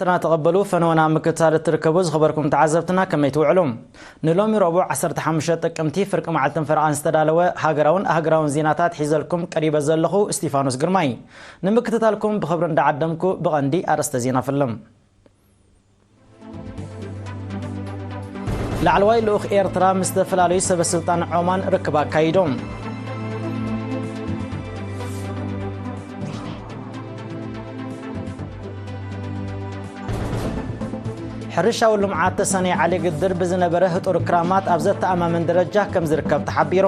ና ተቐበሉ። ፈነወና ምክትታል እትርከቡ ዝኸበርኩም ተዓዘብትና ከመይ ትውዕሉ? ንሎሚ ረቡዕ ዓሰርተ ሓሙሽተ ጥቅምቲ ፍርቂ መዓልትን ፈረቓን ዝተዳለወ ሃገራውን ኣህግራውን ዜናታት ሒዘልኩም ቀሪበ ዘለኹ እስቲፋኖስ ግርማይ። ንምክትታልኩም ብኽብሪ እንዳዓደምኩ ብቐንዲ ኣርእስተ ዜና ፍልም። ላዕለዋይ ልኡኽ ኤርትራ ምስ ዝተፈላለዩ ሰበ ስልጣን ዖማን ርክብ ኣካይዶም። ሕርሻዊ ልምዓት ተሰነይ ዓሊ ግድር ብዝነበረ ህጡር ክራማት ኣብ ዘተኣማምን ደረጃ ከም ዝርከብ ተሓቢሩ።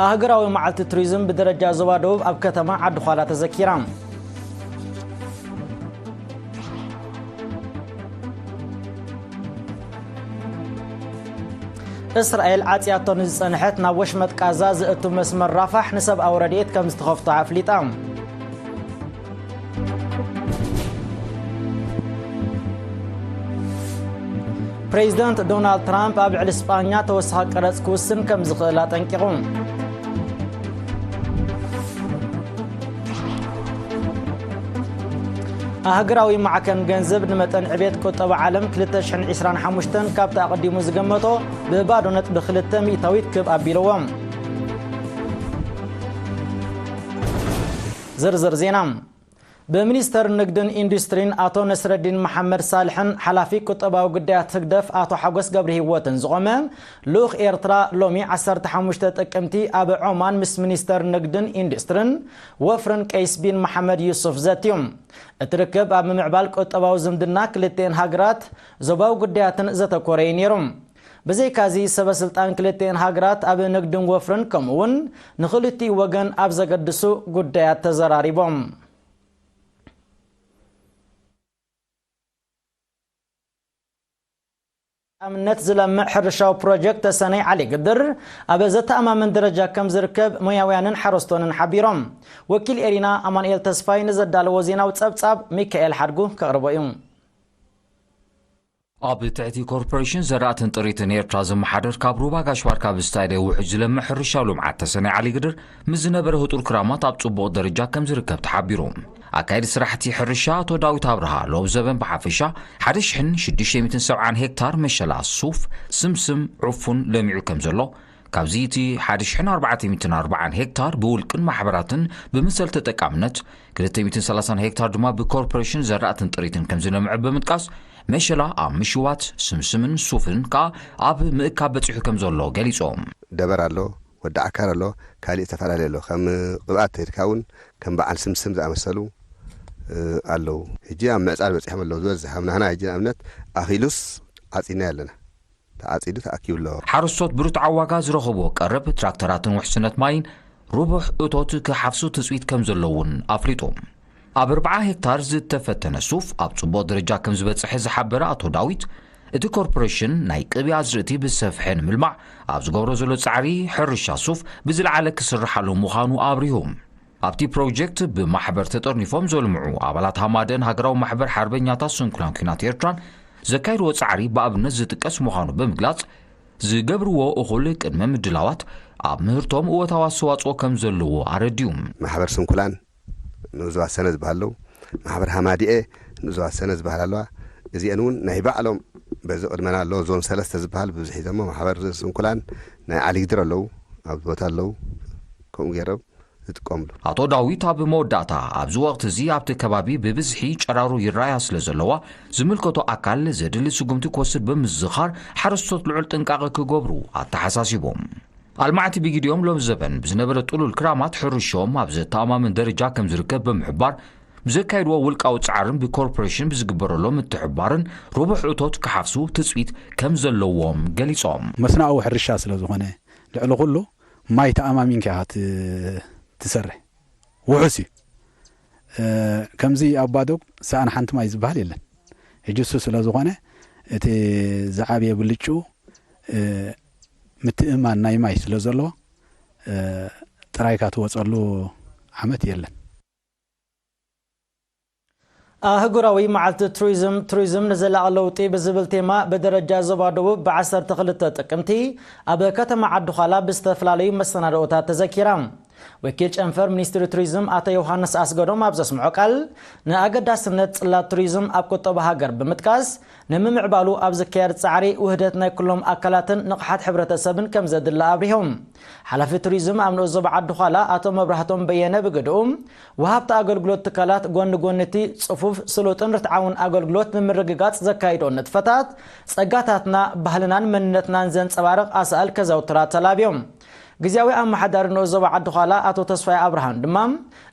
ኣህግራዊ መዓልቲ ቱሪዝም ብደረጃ ዞባ ደቡብ ኣብ ከተማ ዓዲ ዃላ ተዘኪራ። እስራኤል ዓጽያቶ ንዝጸንሐት ናብ ወሽመጥ ቃዛ ዘእቱ መስመር ራፋሕ ንሰብኣዊ ረድኤት ከም ዝተኸፍቶ ኣፍሊጣ። ፕሬዚደንት ዶናልድ ትራምፕ ኣብ ልዕሊ ስጳኛ ተወሳኺ ቀረጽ ክውስን ከም ዝኽእል ኣጠንቂቑ። ኣህግራዊ ማዕከን ገንዘብ ንመጠን ዕቤት ቁጠባ ዓለም ክልተ ሽሕን ዕስራን ሓሙሽተን ካብቲ ኣቐዲሙ ዝገመቶ ብባዶ ነጥቢ ክልተ ሚእታዊት ክብ ኣቢልዎ። ዝርዝር ዜና። ብሚኒስተር ንግድን ኢንዱስትሪን ኣቶ ነስረዲን መሓመድ ሳልሕን ሓላፊ ቁጠባዊ ጉዳያት ህግደፍ ኣቶ ሓጎስ ገብረሂወትን ዝቖመ ልኡኽ ኤርትራ ሎሚ ዓሰርተ ሓሙሽተ ጥቅምቲ ኣብ ዖማን ምስ ሚኒስተር ንግድን ኢንዱስትርን ወፍርን ቀይስ ቢን መሓመድ ዩሱፍ ዘትዩ። እቲ ርክብ ኣብ ምምዕባል ቁጠባዊ ዝምድና ክልቲኤን ሃገራት ዞባዊ ጉዳያትን ዘተኮረ እዩ ነይሩ። ብዘይካዚ ሰበ ስልጣን ክልቲኤን ሃገራት ኣብ ንግድን ወፍርን ከምኡ እውን ንኽልቲኡ ወገን ኣብ ዘገድሱ ጉዳያት ተዘራሪቦም። ኣብነት ዝለምዕ ሕርሻዊ ፕሮጀክት ተሰነይ ዓሊ ግድር ኣብ ዘተኣማምን ደረጃ ከም ዝርከብ ሞያውያንን ሓረስቶንን ሓቢሮም። ወኪል ኤሪና ኣማኑኤል ተስፋይ ንዘዳለዎ ዜናዊ ጸብጻብ ሚካኤል ሓድጉ ከቕርቦ እዩ። ኣብ ትሕቲ ኮርፖሬሽን ዘራእትን ጥሪትን ኤርትራ ዝመሓደር ካብ ሩባ ጋሽ ባርካ ብስታይደ ውሕጅ ዝለምዕ ሕርሻዊ ልምዓት ተሰነይ ዓሊ ግድር ምስ ዝነበረ ህጡር ክራማት ኣብ ጽቡቕ ደረጃ ከም ዝርከብ ተሓቢሩ። ኣካየዲ ስራሕቲ ሕርሻ ኣቶ ዳዊት ኣብርሃ ሎብ ዘበን ብሓፈሻ ሓደ ሽሕን ሽዱሽተ ሚእትን ሰብዓን ሄክታር መሸላ ሱፍ፣ ስምስም፣ ዕፉን ለሚዑ ከም ዘሎ፣ ካብዚ እቲ ሓደ ሽሕን ኣርባዕተ ሚእትን ኣርባዓን ሄክታር ብውልቅን ማሕበራትን ብመሰል ተጠቃምነት፣ ክልተ ሚእትን ሰላሳን ሄክታር ድማ ብኮርፖሬሽን ዘራእትን ጥሪትን ከም ዝለምዐ ብምጥቃስ፣ መሸላ ኣብ ምሽዋት፣ ስምስምን ሱፍን ከኣ ኣብ ምእካብ በጺሑ ከም ዘሎ ገሊጾም። ደበር ኣሎ፣ ወዲ ዓካር ኣሎ፣ ካሊእ ዝተፈላለዩ ኣሎ። ከም ቅብኣት ተድካ እውን ከም በዓል ስምስም ዝኣመሰሉ፣ እ፣ ኣለዉ። ሕጂ ኣብ ምዕጻድ በጺሖም ኣለዉ። ዝበዝሕ ኣብ ናህና ሕጂ ንኣብነት ኣኺሉስ ዓጺና ኣለና። ተዓጺዱ ተኣኪቡ ኣሎ። ሓረስቶት ብርቱዓዊ ዋጋ ዝረኸብዎ ቀረብ፣ ትራክተራትን ውሕስነት ማይን ርቡሕ እቶት ክሓፍሱ ትጽቢት ከም ዘሎ እውን ኣፍሊጡ። ኣብ ኣርብዓ ሄክታር ዝተፈተነ ሱፍ ኣብ ጽቡቕ ደረጃ ከም ዝበጽሐ ዝሓበረ ኣቶ ዳዊት፣ እቲ ኮርፖሬሽን ናይ ቅብኢ ኣዝርእቲ ብሰፍሐ ንምልማዕ ኣብ ዝገብሮ ዘሎ ጻዕሪ፣ ሕርሻ ሱፍ ብዝለዓለ ክስርሓሉ ምዃኑ ኣብሪሁ። ኣብቲ ፕሮጀክት ብማሕበር ተጠርኒፎም ዘልምዑ ኣባላት ሃማደን ሃገራዊ ማሕበር ሓርበኛታት ስንኩላን ኲናት ኤርትራን ዘካየድዎ ጻዕሪ ብኣብነት ዝጥቀስ ምዃኑ ብምግላጽ፣ ዝገብርዎ እኹል ቅድመ ምድላዋት ኣብ ምህርቶም እወታዊ ኣስተዋጽኦ ከም ዘለዎ ኣረድዩ። ማሕበር ስንኩላን ንኡስ ዞባ ሰነ ዝበሃል ኣለዉ። ማሕበር ሃማዲኤ ንኡስ ዞባ ሰነ ዝበሃል ኣለዋ። እዚአን እውን ናይ ባዕሎም በዚ ቅድመና ኣለዎ። ዞን ሰለስተ ዝበሃል ብብዝሒ ዘሞ ማሕበር ስንኩላን ናይ ዓሊግድር ኣለዉ፣ ኣብ ቦታ ኣለዉ። ከምኡ ገይሮም ዝጥቀምሉ። ኣቶ ዳዊት ኣብ መወዳእታ፣ ኣብዚ ወቕቲ እዚ ኣብቲ ከባቢ ብብዝሒ ጨራሩ ይረኣያ ስለ ዘለዋ፣ ዝምልከቶ ኣካል ዘድሊ ስጉምቲ ክወስድ ብምዝኻር፣ ሓረስቶት ልዑል ጥንቃቐ ክገብሩ ኣተሓሳሲቦም። ኣልማዕቲ ብጊዲኦም ሎም ዘበን ብዝነበረ ጥሉል ክራማት ሕርሽኦም ኣብ ዘተኣማምን ደረጃ ከም ዝርከብ ብምሕባር፣ ብዘካየድዎ ውልቃዊ ጻዕርን ብኮርፖሬሽን ብዝግበረሎም ምትሕብባርን ርቡሕ እቶት ክሓፍሱ ትጽቢት ከም ዘለዎም ገሊጾም። መስኖኣዊ ሕርሻ ስለ ዝኾነ፣ ልዕሊ ኩሉ ማይ ተኣማሚንካ ኢኻ ት-፣ ትሰርሕ። ውሑስ እዩ። እ፣ ከምዚ ኣብ ባዶብ ሰኣን ሓንቲ ማይ ዝበሃል የለን። ሕጂ እሱ ስለ ዝኾነ፣ እቲ ዝዓብየ ብልጭኡ፣ እ፣ ምትእምማን ናይ ማይ ስለ ዘለዎ፣ እ፣ ጥራይካ ትወጸሉ ዓመት የለን። ኣህጉራዊ መዓልቲ ቱሪዝም፣ ቱሪዝም ንዘላቒ ለውጢ ብዝብል ቴማ ብደረጃ ዞባ ደቡብ ብዓሰርተ ክልተ ጥቅምቲ ኣብ ከተማ ዓዲ ዃላ ብዝተፈላለዩ መሰናድኦታት ተዘኪራ። ወኪል ጨንፈር ሚኒስትሪ ቱሪዝም ኣቶ ዮሃንስ ኣስገዶም ኣብ ዘስምዖ ቃል፣ ንኣገዳስነት ጽላት ቱሪዝም ኣብ ቁጠባ ሃገር ብምጥቃስ፣ ንምምዕባሉ ኣብ ዝካየድ ጻዕሪ ውህደት ናይ ኩሎም ኣካላትን ንቕሓት ሕብረተሰብን ከም ዘድሊ ኣብሪሆም። ሓላፊ ቱሪዝም ኣብ ንኡስ ዞባ ዓዲ ዃላ ኣቶ መብራህቶም በየነ ብግድኡ፣ ወሃብቲ ኣገልግሎት ትካላት ጎኒ ጎኒ እቲ ጽፉፍ፣ ስሉጥን ርትዓውን ኣገልግሎት ንምርግጋጽ ዘካይዶ ንጥፈታት፣ ጸጋታትና፣ ባህልናን መንነትናን ዘንጸባርቕ ኣሳእል ከዘውትራ ተላብዮም። ግዝያዊ ኣመሓዳሪ ንኡስ ዞባ ዓዲ ዃላ ኣቶ ተስፋይ ኣብርሃን ድማ፣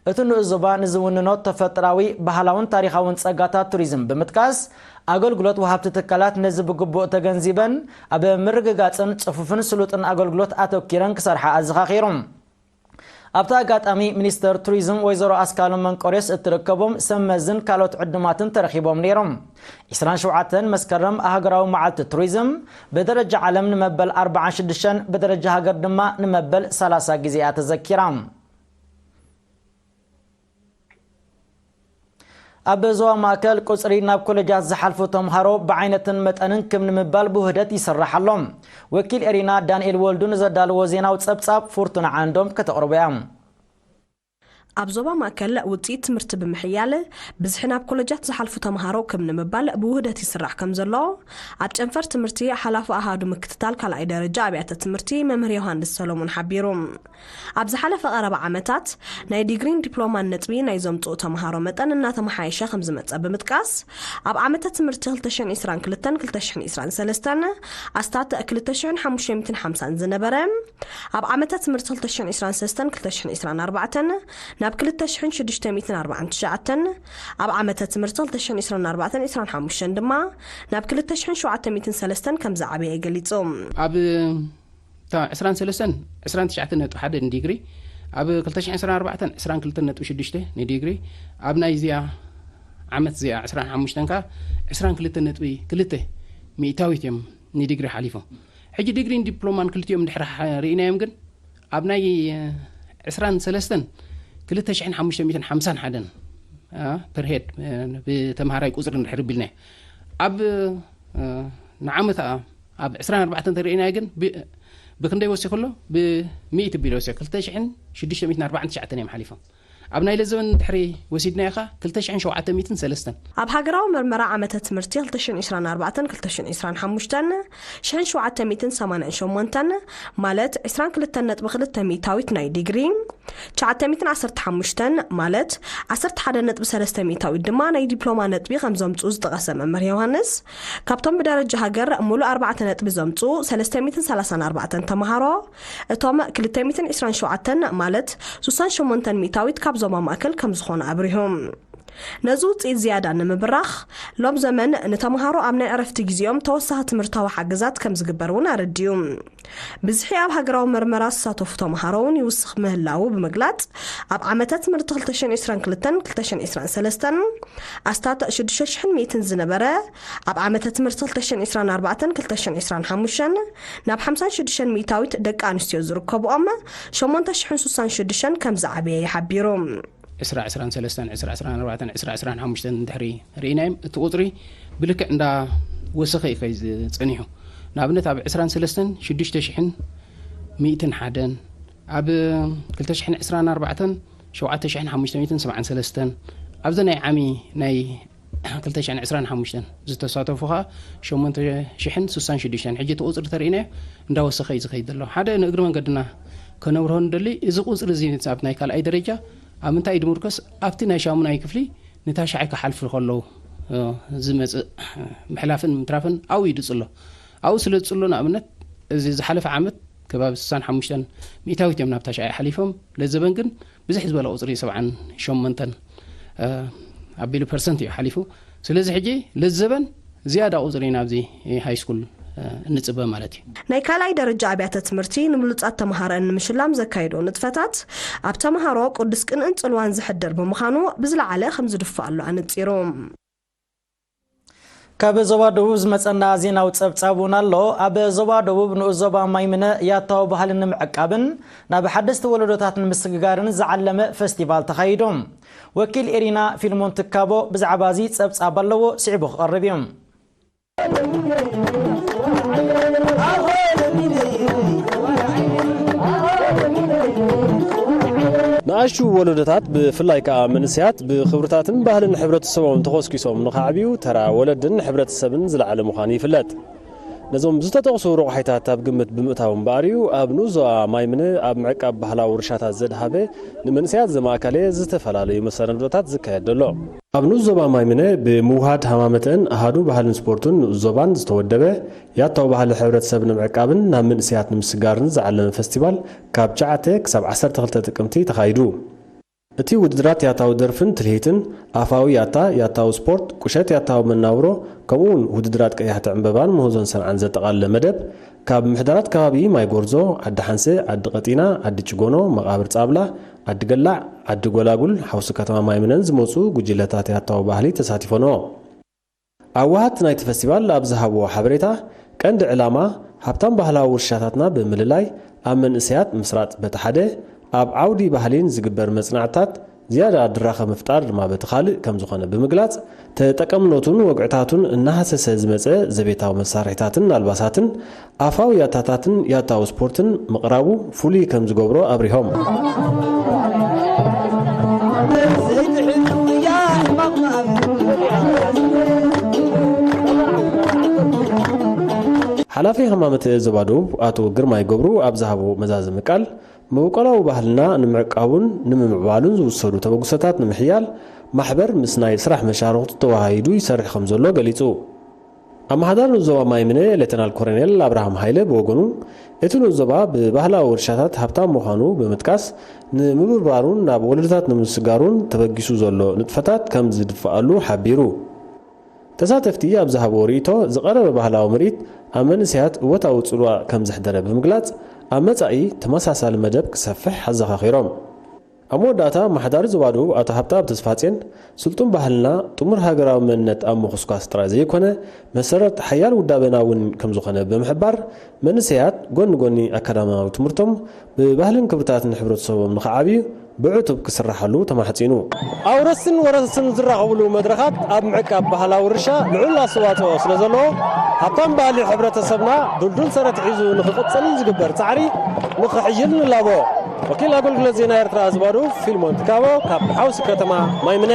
እቲ ንኡስ ዞባ ንዝውንኖ ተፈጥራዊ፣ ባህላውን ታሪኻውን ጸጋታት ቱሪዝም ብምጥቃስ፣ ኣገልግሎት ወሃብቲ ትካላት ነዚ ብግቡእ ተገንዚበን ኣብ ምርግጋጽን ጽፉፍን ስሉጥን ኣገልግሎት ኣተኪረን ክሰርሓ ኣዘኻኺሩ። ኣብቲ ኣጋጣሚ ሚኒስተር ቱሪዝም ወይዘሮ ኣስካሎም መንቆሬስ እትርከቦም ሰብ መዝን ካልኦት ዕዱማትን ተረኺቦም ነይሮም። ዕስራን ሸውዓተን መስከረም ሃገራዊ መዓልቲ ቱሪዝም ብደረጃ ዓለም ንመበል ኣርባዓን ሽዱሽተን፣ ብደረጃ ሃገር ድማ ንመበል ሰላሳ ግዜ እያ ተዘኪራ። ኣብ ዞባ ማእከል ቁጽሪ ናብ ኮሌጃት ዝሓልፉ ተምሃሮ ብዓይነትን መጠንን ክብ ንምባል ብውህደት ይስራሕ ኣሎ። ወኪል ኤሪና ዳንኤል ወልዱ ንዘዳለዎ ዜናዊ ጸብጻብ ፍርቱና ዓንዶም ከተቕርቦ እያ። ኣብ ዞባ ማእከል ውጽኢት ትምህርቲ ብምሕያል ብዝሒ ናብ ኮሌጃት ዝሓልፉ ተምሃሮ ክብ ንምባል ብውህደት ይስራሕ ከም ዘሎ ኣብ ጨንፈር ትምህርቲ ሓላፊ ኣሃዱ ምክትታል ካልኣይ ደረጃ ኣብያተ ትምህርቲ መምህር ዮሃንስ ሰሎሞን ሓቢሩ። ኣብ ዝሓለፈ ቀረባ ዓመታት ናይ ዲግሪን ዲፕሎማን ነጥቢ ናይ ዘምጽኡ ተምሃሮ መጠን እናተመሓየሸ ከም ዝመጸ ብምጥቃስ፣ ኣብ ዓመተ ትምህርቲ ክልተ ሽሕን ዕስራን ክልተን ክልተ ሽሕን ዕስራን ሰለስተን ኣስታት ክልተ ሽሕን ሓሙሽተ ሚእትን ሓምሳን ዝነበረ፣ ኣብ ዓመተ ትምህርቲ ክልተ ሽሕን ዕስራን ሰለስተን ክልተ ሽሕን ዕስራን ኣርባዕተን ናብ ክልተ ሽሕን ሽዱሽተ ሚእትን ኣርባዓን ትሽዓተን፣ ኣብ ዓመተ ትምህርቲ ክልተ ሽሕን ዕስራን ኣርባዕተን ዕስራን ሓሙሽተን ድማ ናብ ክልተ ሽሕን ሸውዓተ ሚእትን ሰለስተን ከም ዝዓበየ ገሊጹ። ኣብ እታ ዕስራን ሰለስተን ዕስራን ትሽዓተን ነጥቢ ሓደ ንዲግሪ፣ ኣብ ክልተ ሽሕን ዕስራን ኣርባዕተን ዕስራን ክልተን ነጥቢ ሽዱሽተ ንዲግሪ፣ ኣብ ናይ እዚኣ ዓመት እዚኣ ዕስራን ሓሙሽተን ከኣ ዕስራን ክልተን ነጥቢ ክልተ ሚእታዊት እዮም ንዲግሪ ሓሊፎም። ሕጂ ዲግሪን ዲፕሎማን ክልቲኦም እንድሕር ሓ-፣ ርኢናዮም ግን፣ ኣብ ናይ ዕስራን ሰለስተን ክልተ ሽሕን ሓሙሽተ ሚእትን ሓምሳን ሓደን፣ አ፣ ፐር ሄድ፣ እ፣ ብተምሃራይ ቁጽሪ እንድሕር ቢልናዮ፣ ኣብ፣ እ፣ ንዓመት፣ አ፣ ኣብ ዕስራን ኣርባዕተን እንተርኢናዮ ግን ብ-፣ ብክንደይ ወሲኹ ኣሎ? ብሚእቲ ቢሉ ወሲኹ። ክልተ ሽሕን ሽዱሽተ ሚእትን ኣርባዓን ትሽዓተን እዮም ሓሊፎም። ኣብ ናይ ለዘበን ድሕሪ ወሲድናዮ ኸኣ ክልተ ሽሕን ሸውዓተ ሚእትን ሰለስተን። ኣብ ሃገራዊ መርመራ ዓመተ ትምህርቲ ክልተ ሽሕን ዕስራን ኣርባዕተን ክልተ ሽሕን ዕስራን ሓሙሽተን፣ ሽሕን ሸውዓተ ሚእትን ሰማንያን ሸሞንተን፣ ማለት ዕስራን ክልተን ነጥቢ ክልተ ሚእታዊት ናይ ዲግሪ፣ ትሽዓተ ሚእትን ዓሰርተ ሓሙሽተን፣ ማለት ዓሰርተ ሓደ ነጥቢ ሰለስተ ሚእታዊት ድማ ናይ ዲፕሎማ ነጥቢ ከም ዘምጽኡ ዝጠቐሰ መምህር ዮሃንስ፣ ካብቶም ብደረጃ ሃገር ሙሉእ ኣርባዕተ ነጥቢ ዘምጽኡ ሰለስተ ሚእትን ሰላሳን ኣርባዕተን ተምሃሮ፣ እቶም ክልተ ሚእትን ዕስራን ሸውዓተን፣ ማለት ሱሳን ሸሞንተን ሚእታዊት ካብ ዞባ ማእከል ከም ዝኾኑ ኣብሪሁ። ነዚ ውጽኢት ዝያዳ ንምብራኽ፣ ሎም ዘመን ንተምሃሮ ኣብ ናይ ዕረፍቲ ግዜኦም ተወሳኺ ትምህርታዊ ሓገዛት ከም ዝግበር እውን ኣረዲኡ። ብዝሒ ኣብ ሃገራዊ መርመራ ዝሳተፉ ተምሃሮ እውን ይውስኽ ምህላዉ ብምግላጽ፣ ኣብ ዓመተ ትምህርቲ ክልተ ሽሕን ዕስራን ክልተን ክልተ ሽሕን ዕስራን ሰለስተን ኣስታት ሽዱሽተ ሽሕን ሚእትን ዝነበረ፣ ኣብ ዓመተ ትምህርቲ ክልተ ሽሕን ዕስራን ኣርባዕተን ክልተ ሽሕን ዕስራን ሓሙሽተን ናብ ሓምሳን ሽዱሽተን ሚእታዊት ደቂ ኣንስትዮ ዝርከብኦም ሸሞንተ ሽሕን ሱሳን ሽዱሽተን ከም ዝዓበየ ይሓቢሩ። ዕስራ ዕስራን ሰለስተን፣ ዕስራ ዕስራን ኣርባዕተን፣ ዕስራ ዕስራን ሓሙሽተን እንድሕሪ ርኢናዮም፣ እቲ ቁጽሪ ብልክዕ እንዳ ወሰኸ እዩ ከይድ ጸኒሑ። ንኣብነት፣ ኣብ ዕስራን ሰለስተን ሽዱሽተ ሽሕን ሚእትን ሓደን፣ ኣብ ክልተ ሽሕን ዕስራን ኣርባዕተን ሸውዓተ ሽሕን ሓሙሽተ ሚእትን ሰብዓን ሰለስተን፣ ኣብዚ ናይ ዓሚ ናይ ክልተ ሽሕን ዕስራን ሓሙሽተን ዝተሳተፉ ኸኣ ሸሞንተ ሽሕን ሱሳን ሽዱሽተን። ሕጂ እቲ ቁጽሪ ተርእይናዮ እንዳወሰኸ እዩ ዝኸይድ ዘሎ። ሓደ ንእግሪ መንገድና ከነብርሆ ንደሊ፣ እዚ ቁጽሪ እዚ ኣብ ናይ ካልኣይ ደረጃ ኣብ ምንታይ እዩ ዝምርኮስ? ኣብቲ ናይ ሻሙናይ ክፍሊ ንታሽዓይ ክሓልፉ ከለዉ፣ እ፣ ዝመጽእ፣ እ፣ ምሕላፍን ምትራፍን ኣብኡ እዩ ዝጽሎ። ኣብኡ ስለ ዝጽሎ፣ ንኣብነት፣ እዚ ዝሓለፈ ዓመት ከባቢ ስሳን ሓሙሽተን ሚእታዊት እዮም ናብ ታሽዓይ ሓሊፎም። ለዘበን ግን ብዝሕ ዝበለ ቁጽሪ ሰብዓን ሸሞንተን፣ እ፣ ኣቢሉ ፐርሰንት እዩ ሓሊፉ። ስለዚ ሕጂ ለዘበን ዝያዳ ቁጽሪ ናብዚ ሃይ ስኩል፣ እ፣ እንጽበ ማለት እዩ። ናይ ካልኣይ ደረጃ ኣብያተ ትምህርቲ ንብሉጻት ተምሃሮኣን ንምሽላም ዘካየዶ ንጥፈታት ኣብ ተምሃሮ ቅዱስ ቅንእን ጽልዋን ዘሕድር ብምዃኑ ብዝለዓለ ከም ዝድፍኣሉ ኣነጺሩ። ካብ ዞባ ደቡብ ዝመጸና ዜናዊ ጸብጻብ እውን ኣሎ። ኣብ ዞባ ደቡብ ንኡስ ዞባ ማይምነ ያታዊ ባህሊ ንምዕቃብን ናብ ሓደስቲ ወለዶታት ንምስግጋርን ዝዓለመ ፈስቲቫል ተኻይዱ። ወኪል ኤሪና ፊልሞን ትካቦ ብዛዕባ እዚ ጸብጻብ ኣለዎ፣ ስዒቡ ክቐርብ እዩ። ንኣሽቱ ወለዶታት፣ ብፍላይ ከኣ መንእሰያት፣ ብኽብርታትን ባህልን ሕብረተሰቦም ተኾስኪሶም ንኸዓብዩ፣ ተራ ወለድን ሕብረተሰብን ዝለዓለ ምዃኑ ይፍለጥ። ነዞም ዝተጠቕሱ ረቑሒታት ኣብ ግምት ብምእታው እምበኣር እዩ፣ ኣብ ንኡስ ዞባ ማይምነ ኣብ ምዕቃብ ባህላዊ ውርሻታት ዘድሃበ፣ ንመንእሰያት ዘማእከለ ዝተፈላለዩ መሰናድኦታት ዝካየድ ዘሎ። ኣብ ንኡስ ዞባ ማይምነ ብምውሃድ ሃማመተን ኣሃዱ ባህልን ስፖርትን ንኡስ ዞባን ዝተወደበ፣ ያታዊ ባህሊ ሕብረተሰብ ንምዕቃብን ናብ መንእሰያት ንምስጋርን ዝዓለመ ፈስቲቫል ካብ ትሽዓተ ክሳብ ዓሰርተ ክልተ ጥቅምቲ ተኻይዱ። እቲ ውድድራት ያታዊ ደርፍን ትልሂትን፣ ኣፋዊ ያታ፣ ያታዊ ስፖርት፣ ቁሸት ያታዊ መናብሮ፣ ከምኡውን ውድድራት ቀያሕቲ ዕምበባን ምህዞን ሰንዓን ዘጠቓለለ መደብ፣ ካብ ምሕደራት ከባቢ ማይ ጎርዞ፣ ዓዲ ሓንሰ፣ ዓዲ ቀጢና፣ ዓዲ ጭጎኖ፣ መቓብር ጻብላ፣ ዓዲ ገላዕ፣ ዓዲ ጎላጉል፣ ሓውሲ ከተማ ማይምነን ዝመጹ ጉጅለታት ያታዊ ባህሊ ተሳቲፈንኦ። ኣዋሃድቲ ናይቲ ፈስቲቫል ኣብ ዝሃብዎ ሓበሬታ፣ ቀንዲ ዕላማ ሃብታም ባህላዊ ውርሻታትና ብምልላይ ኣብ መንእሰያት ምስራጽ በቲ ሓደ፣ ኣብ ዓውዲ ባህሊን ዝግበር መጽናዕትታት ዝያዳ ድራኸ ምፍጣር ድማ በቲ ካልእ ከም ዝኾነ ብምግላጽ፣ ተጠቀምነቱን ወግዕታቱን እናሃሰሰ ዝመጸ ዘቤታዊ መሳርሒታትን ኣልባሳትን ኣፋዊ ያታታትን ያታዊ ስፖርትን ምቕራቡ ፍሉይ ከም ዝገብሮ ኣብሪሆም። ሓላፊ ሃማመተ ዞባ ደቡብ ኣቶ ግርማይ ገብሩ ኣብ ዝሃቦ መዛዘሚ ቃል፣ መበቆላዊ ባህልና ንምዕቃቡን ንምምዕባሉን ዝውሰዱ ተበግሶታት ንምሕያል ማሕበር ምስ ናይ ስራሕ መሻርኽቱ ተወሃሂዱ ይሰርሕ ከም ዘሎ ገሊጹ። ኣመሓዳሪ ዞባ ማይምነ ሌተናል ኮሎኔል ኣብርሃም ሃይለ ብወገኑ፣ እቲ ንኡስ ዞባ ብባህላዊ ውርሻታት ሃብታም ምዃኑ ብምጥቃስ፣ ንምብርባሩን ናብ ወለዶታት ንምስጋሩን ተበጊሱ ዘሎ ንጥፈታት ከም ዝድፍኣሉ ሓቢሩ። ተሳተፍቲ ኣብ ዝሃብዎ ርእይቶ፣ ዝቐረበ ባህላዊ ምርኢት ኣብ መንእሰያት እወታዊ ጽልዋ ከም ዘሕደረ ብምግላጽ፣ ኣብ መጻኢ ተመሳሳሊ መደብ ክሰፍሕ ኣዘኻኺሮም። ኣብ መወዳእታ፣ ኣመሓዳሪ ዞባ ደቡብ ኣቶ ሃብተኣብ ተስፋጼን፣ ስልጡን ባህልና ጥሙር ሃገራዊ መንነት ኣብ ምኹስኳስ ጥራይ ዘይኮነ፣ መሰረት ሓያል ውዳበና እውን ከም ዝኾነ ብምሕባር፣ መንእሰያት ጎኒ ጎኒ ኣካዳሚያዊ ትምህርቶም ብባህልን ክብርታትን ሕብረተሰቦም ንኽዓብዩ ብዕቱብ ክስራሓሉ ተማሕጺኑ። ኣውረስትን ወረስትን ዝራኸብሉ መድረኻት ኣብ ምዕቃብ ባህላዊ ውርሻ ልዑል ኣስተዋጽኦ ስለ ዘለዎ፣ ሃብታም ባህሊ ሕብረተሰብና ድልዱል ሰረት ሒዙ ንኽቕጽል ዝግበር ጻዕሪ ንኽሕይል ንላቦ። ወኪል ኣገልግሎት ዜና ኤርትራ ዞባ ደቡብ ፊልሞን ትካቦ ካብ ሓውሲ ከተማ ማይምነ።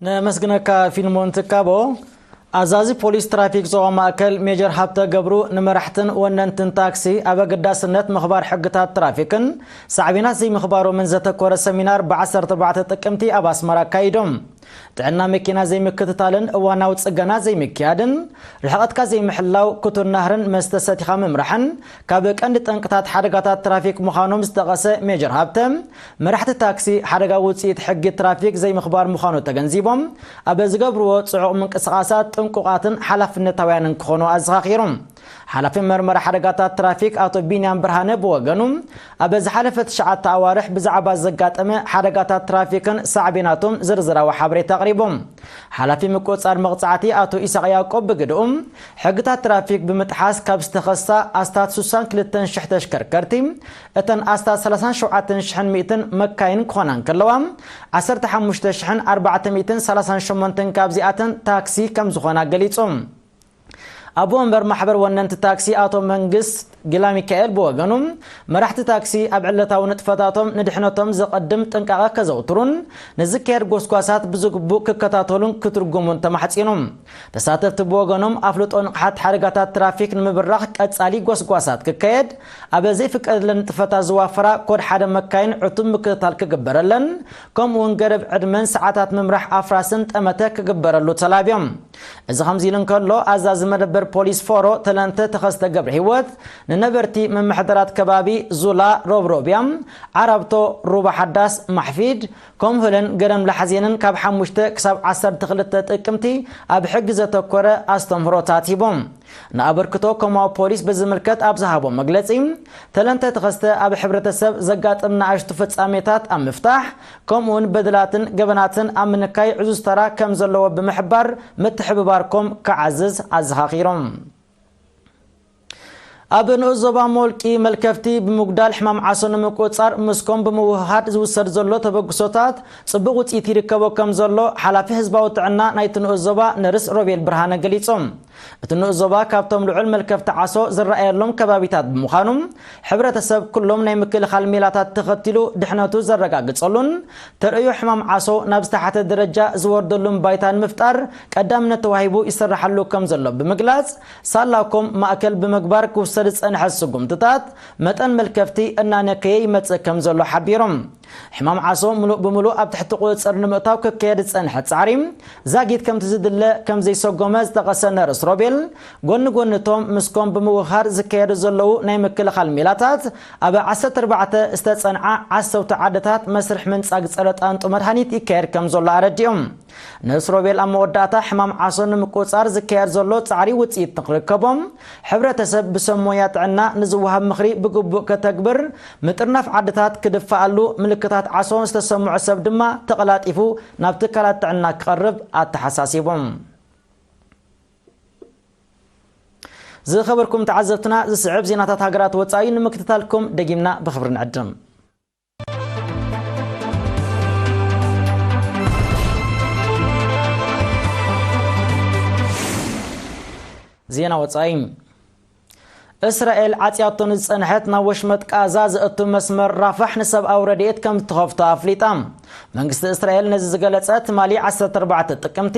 ነመስግነካ ፊልሞን ትካቦ። ኣዛዚ ፖሊስ ትራፊክ ዞባ ማእከል ሜጀር ሃብተ ገብሩ ንመራሕትን ወነንትን ታክሲ ኣብ ኣገዳስነት ምኽባር ሕግታት ትራፊክን ሳዕቤናት ዘይምኽባሮምን ዘተኮረ ሰሚናር ብ ዓሰርተ ኣርባዕተ ጥቅምቲ ኣብ ኣስመራ ኣካይዶም። ጥዕና መኪና ዘይምክትታልን እዋናዊ ጽገና ዘይምክያድን፣ ርሕቐትካ ዘይምሕላው፣ ክቱር ናህርን መስተ ሰቲኻ ምምራሕን ካብ ቀንዲ ጠንቅታት ሓደጋታት ትራፊክ ምዃኖም ዝጠቐሰ ሜጀር ሃብተ፣ መራሕቲ ታክሲ ሓደጋ ውጽኢት ሕጊ ትራፊክ ዘይምኽባር ምዃኑ ተገንዚቦም፣ ኣብ ዝገብርዎ ጽዑቕ ምንቅስቓሳት ጥንቁቓትን ሓላፍነታውያንን ክኾኑ ኣዘኻኺሩ። ሓላፊ መርመራ ሓደጋታት ትራፊክ ኣቶ ቢንያም ብርሃነ ብወገኑ፣ ኣብ ዝሓለፈ ትሽዓተ ኣዋርሕ ብዛዕባ ዘጋጠመ ሓደጋታት ትራፊክን ሳዕቤናቶም ዝርዝራዊ ሓበሬታ ኣቕሪቡ። ሓላፊ ምቁጽጻር መቕጻዕቲ ኣቶ ኢሳቕ ያዕቆብ ብግድኡ፣ ሕግታት ትራፊክ ብምጥሓስ ካብ ዝተኸሳ ኣስታት ስሳን ክልተን ሽሕ ተሽከርከርቲ፣ እተን ኣስታት ሰላሳን ሸውዓተን ሽሕን ሚእትን መካይን ክኾና እንከለዋ፣ ዓሰርተ ሓሙሽተ ሽሕን ኣርባዕተ ሚእትን ሰላሳን ሸሞንተን ካብዚኣተን ታክሲ ከም ዝኾና ገሊጹ። ኣቦ ወንበር ማሕበር ወነንቲ ታክሲ ኣቶ መንግስት ጊላሚካኤል ብወገኑ፣ መራሕቲ ታክሲ ኣብ ዕለታዊ ንጥፈታቶም ንድሕነቶም ዘቐድም ጥንቃቐ ከዘውትሩን ንዝካየድ ጎስጓሳት ብዝግቡእ ክከታተሉን ክትርጉሙን ተማሕጺኑ። ተሳተፍቲ ብወገኖም፣ ኣፍልጦ ንቕሓት ሓደጋታት ትራፊክ ንምብራኽ ቀጻሊ ጎስጓሳት ክካየድ፣ ኣብ ዘይፍቀደለን ንጥፈታት ዝዋፈራ ኮድ ሓደ መካይን ዕቱብ ምክትታል ክግበረለን፣ ከምኡውን ገደብ ዕድመን ሰዓታት ምምራሕ ኣፍራስን ጠመተ ክግበረሉ ተላብዮም። እዚ ከምዚ ኢሉ እንከሎ፣ ኣዛዚ መደበር ፖሊስ ፎሮ ተለንተ ተኸስተ ገብረ ህይወት ንነበርቲ ምምሕዳራት ከባቢ ዙላ፣ ሮብሮብያ፣ ዓራብቶ፣ ሩባ ሓዳስ፣ ማሕፊድ፣ ኮምሁለን ገደም ላሕዜንን ካብ ሓሙሽተ ክሳብ ዓሰርተ ክልተ ጥቅምቲ ኣብ ሕጊ ዘተኮረ ኣስተምህሮታት ሂቦም። ንኣበርክቶ ኮማዊ ፖሊስ ብዝምልከት ኣብ ዝሃቦ መግለጺ፣ ተለንተ ተኸስተ ኣብ ሕብረተሰብ ዘጋጥም ንኣሽቱ ፍጻሜታት ኣብ ምፍታሕ፣ ከምኡውን በደላትን ገበናትን ኣብ ምንካይ ዕዙዝ ተራ ከም ዘለዎ ብምሕባር፣ ምትሕብባርኩም ክዓዝዝ ኣዘኻኺሮም። ኣብ ንኡስ ዞባ ሞልቂ፣ መልከፍቲ ብምጉዳል ሕማም ዓሶ ንምቁጽጻር ምስኮም ብምውህሃድ ዝውሰድ ዘሎ ተበግሶታት ጽቡቕ ውጽኢት ይርከቦ ከም ዘሎ ሓላፊ ህዝባዊ ጥዕና ናይቲ ንኡስ ዞባ ነርስ ሮቤል ብርሃነ ገሊጾም። እቲ ንኡስ ዞባ ካብቶም ልዑል መልከፍቲ ዓሶ ዝረኣየሎም ከባቢታት ብምዃኑ፣ ሕብረተሰብ ኩሎም ናይ ምክልኻል ሜላታት ተኸቲሉ ድሕነቱ ዘረጋግጸሉን፣ ተርእዮ ሕማም ዓሶ ናብ ዝተሓተ ደረጃ ዝወርደሉን ባይታ ንምፍጣር ቀዳምነት ተዋሂቡ ይስራሓሉ ከም ዘሎ ብምግላጽ፣ ሳላኮም ማእከል ብምግባር ክውሰድ ዝጸንሐ ስጉምትታት መጠን መልከፍቲ እናነከየ ይመጽእ ከም ዘሎ ሓቢሮም። ሕማም ዓሶ ምሉእ ብምሉእ ኣብ ትሕቲ ቁጽጽር ንምእታው ክካየድ ዝጸንሐ ጻዕሪ ዛጊት ከምቲ ዝድለ ከም ዘይሰጎመ ዝጠቐሰ ነርስ ሮቤል፣ ጎኒ ጎኒ እቶም ምስኮም ብምውሃር ዝካየዱ ዘለዉ ናይ ምክልኻል ሜላታት፣ ኣብ ዓሰርተ ኣርባዕተ ዝተጸንዓ ዓሰውቲ ዓድታት መስርሕ ምንጻግ ጸረ ጣንጡ መድሃኒት ይካየድ ከም ዘሎ ኣረዲኦም። ነርስ ሮቤል ኣብ መወዳእታ፣ ሕማም ዓሶ ንምቁጽጻር ዝካየድ ዘሎ ጻዕሪ ውጽኢት ንክርከቦም፣ ሕብረተሰብ ብሰብ ሞያ ጥዕና ንዝወሃብ ምኽሪ ብግቡእ ከተግብር፣ ምጥርናፍ ዓድታት ክድፋኣሉ፣ ምልክታት ዓሶ ዝተሰምዖ ሰብ ድማ ተቐላጢፉ ናብ ትካላት ጥዕና ክቐርብ ኣተሓሳሲቦም። ዝኸበርኩም ተዓዘብትና፣ ዝስዕብ ዜናታት ሃገራት ወጻኢ ንምክትታልኩም ደጊምና ብኽብሪ ንዕድም። ዜና ወጻኢ። እስራኤል ዓጽያቶ ንዝጸንሐት ናብ ወሽመጥ ቃዛ ዘእቱ መስመር ራፋሕ ንሰብኣዊ ረድኤት ከም እትኸፍቶ ኣፍሊጣ። መንግስቲ እስራኤል ነዚ ዝገለጸ ትማሊ ዓሰርተ ኣርባዕተ ጥቅምቲ፣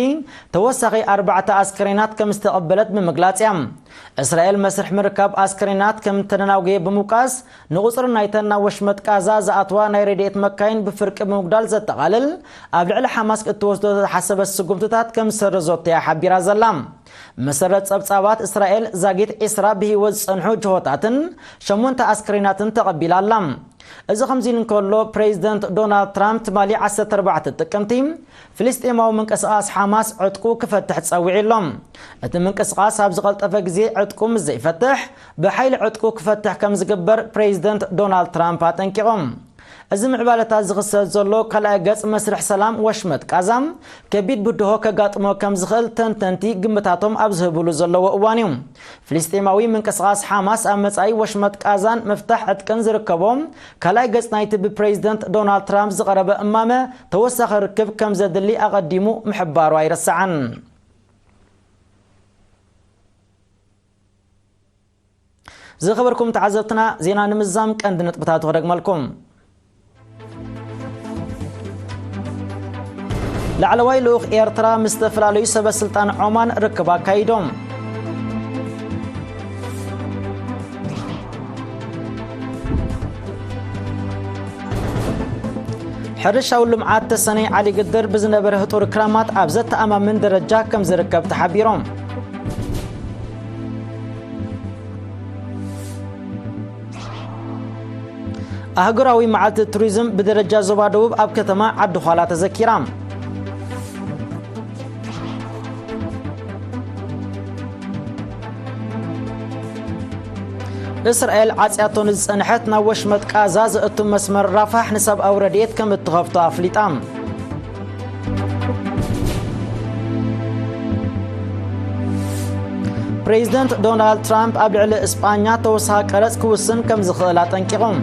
ተወሳኺ ኣርባዕተ ኣስከሬናት ከም ዝተቐበለት ብምግላጽ እያ። እስራኤል መስርሕ ምርካብ ኣስከሬናት ከም እተደናጎየ ብምውቃስ፣ ንቁጽሪ ናይተን ናብ ወሽመጥ ቃዛ ዝኣትዋ ናይ ረድኤት መካይን ብፍርቂ ብምጉዳል ዘጠቓልል፣ ኣብ ልዕሊ ሓማስ ክትወስዶ ዝተሓሰበ ስጉምትታት ከም ዝሰረዘቶ እያ ሓቢራ ዘላ። ብመሰረት ጸብጻባት፣ እስራኤል ዛጊት ዒስራ ብህይወት ዝጸንሑ ጅሆታትን ሸሞንተ ኣስከሬናትን ተቐቢላ ኣላ። እዚ ከምዚ ኢሉ እንከሎ፣ ፕሬዚደንት ዶናልድ ትራምፕ ትማሊ ዓሰርተ ኣርባዕተ ጥቅምቲ ፍልስጤማዊ ምንቅስቓስ ሓማስ ዕጥቁ ክፈትሕ ጸዊዑ ኣሎ። እቲ ምንቅስቓስ ኣብ ዝቐልጠፈ ግዜ ዕጥቁ ምስ ዘይፈትሕ፣ ብሓይሊ ዕጥቁ ክፈትሕ ከም ዝግበር ፕሬዚደንት ዶናልድ ትራምፕ ኣጠንቂቖም። እዚ ምዕባለታት ዝኽሰት ዘሎ ካልኣይ ገጽ መስርሕ ሰላም ወሽመጥ ቃዛ ከቢድ ብድሆ ከጋጥሞ ከም ዝኽእል ተንተንቲ ግምታቶም ኣብ ዝህብሉ ዘለዎ እዋን እዩ። ፍልስጤማዊ ምንቅስቓስ ሓማስ ኣብ መጻኢ ወሽመጥ ቃዛን ምፍታሕ ዕጥቅን ዝርከቦም ካልኣይ ገጽ ናይቲ ብፕሬዚደንት ዶናልድ ትራምፕ ዝቐረበ እማመ ተወሳኺ ርክብ ከም ዘድሊ ኣቐዲሙ ምሕባሩ ኣይረስዓን። ዝኸበርኩም ተዓዘብትና፣ ዜና ንምዛም ቀንዲ ነጥብታቱ ክደግመልኩም። ላዕለዋይ ልኡኽ ኤርትራ ምስ ዝተፈላለዩ ሰበ ስልጣን ዖማን ርክብ ኣካይዶም። ሕርሻዊ ልምዓት ተሰነይ ዓሊ ግድር ብዝነበረ ህጡር ክራማት ኣብ ዘተኣማምን ደረጃ ከም ዝርከብ ተሓቢሮም። ኣህጉራዊ መዓልቲ ቱሪዝም ብደረጃ ዞባ ደቡብ ኣብ ከተማ ዓዲ ዃላ ተዘኪራ። እስራኤል ዓጽያቶ ንዝጸንሐት ናብ ወሽመጥ ቃዛ ዘእቱ መስመር ራፋሕ ንሰብኣዊ ረድኤት ከም እትኸፍቶ ኣፍሊጣ። ፕሬዚደንት ዶናልድ ትራምፕ ኣብ ልዕሊ እስጳኛ ተወሳኺ ቀረጽ ክውስን ከም ዝኽእል ኣጠንቂቖም።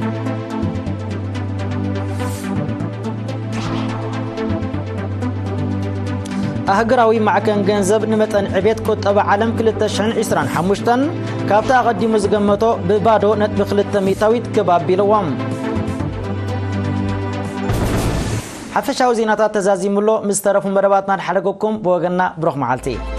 ኣህጉራዊ ማዕከን ገንዘብ ንመጠን ዕቤት ቁጠባ ዓለም ክልተ ሽሕን ዕስራን ሓሙሽተን ካብቲ ኣቐዲሙ ዝገመቶ ብባዶ ነጥቢ ክልተ ሚእታዊት ክብ ኣቢልዎም። ሓፈሻዊ ዜናታት ተዛዚሙሎ፣ ምስ ተረፉ መደባትና ንሓለገኩም። ብወገንና ብሩኽ መዓልቲ።